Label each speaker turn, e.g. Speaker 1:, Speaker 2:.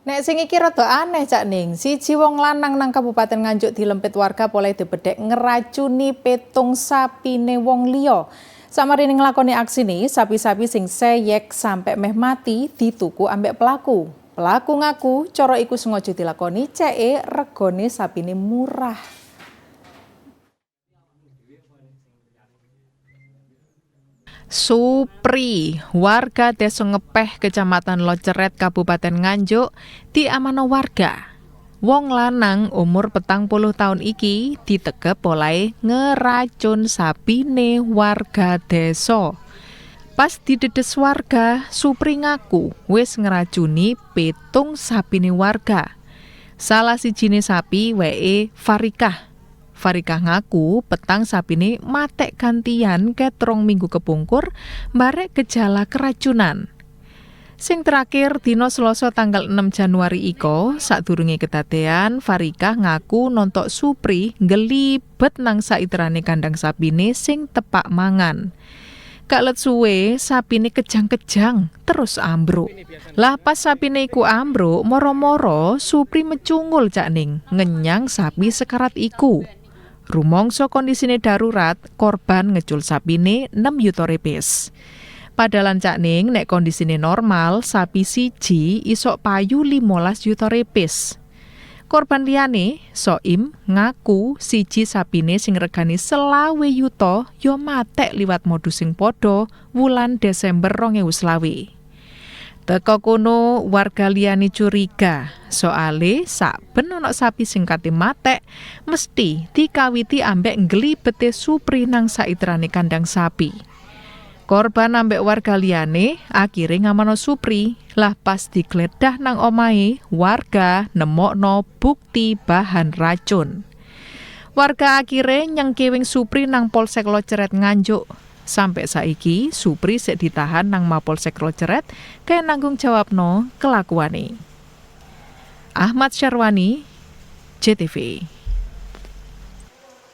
Speaker 1: Nek sing iki rada aneh, Cak Ning. Siji wong lanang nang Kabupaten Nganjuk dilempit warga polahe dibedhek ngeracuni 7 sapine wong liya. Samarine nglakoni aksine, sapi-sapi sing seyek sampe meh mati dituku ambek pelaku. Pelaku ngaku cara iku sengaja dilakoni ceke regane sapine murah. Supri, warga Desa Ngepeh, Kecamatan Loceret, Kabupaten Nganjuk, diamano warga. Wong lanang umur 40 tahun iki ditekep polahe ngeracun sapine warga desa. Pas didedes warga, Supri ngaku wis ngeracuni 7 sapine warga. Salah sijine sapi weke Farikah. Farikah ngaku 7 sapine matek gantian ket 2 minggu kepungkur barek gejala keracunan. Sing terakhir dina Selasa tanggal 6 Januari iko, sadurunge kedadean Farikah ngaku nontok Supri ngelibet nang saiterane kandang sapine sing tepak mangan. Gak let suwe, sapine kejang-kejang terus ambruk. Lah pas sapine iku ambruk, moro-moro Supri mecungul, Cak Ning, ngenyang sapi sekarat iku. Rumangsa kondisine darurat, korban ngecul sapine 6 yuta repes. Padahal, Cak Ning, nek kondisine normal, sapi siji isok payu 15 yuta repes. Korban liyane, Soim, ngaku siji sapine sing regane 25 yuta yo matek liwat modus sing padha wulan Desember 2025. Teko kono warga liyane curiga, soale saben ana sapi sing kate matek mesti dikawiti ambek nglibete Supri nang saiterane kandang sapi. Korban ambek warga liyane akhire ngamano Supri. Lah pas digledah nang omahe, warga nemokno bukti bahan racun. Warga akhire nyengkewing Supri nang Polsek Loceret Nganjuk. Sampai saiki Supri sik ditahan nang Mapolsek Loceret kaya nanggung jawabno kelakuane. Ahmad Syarwani, JTV.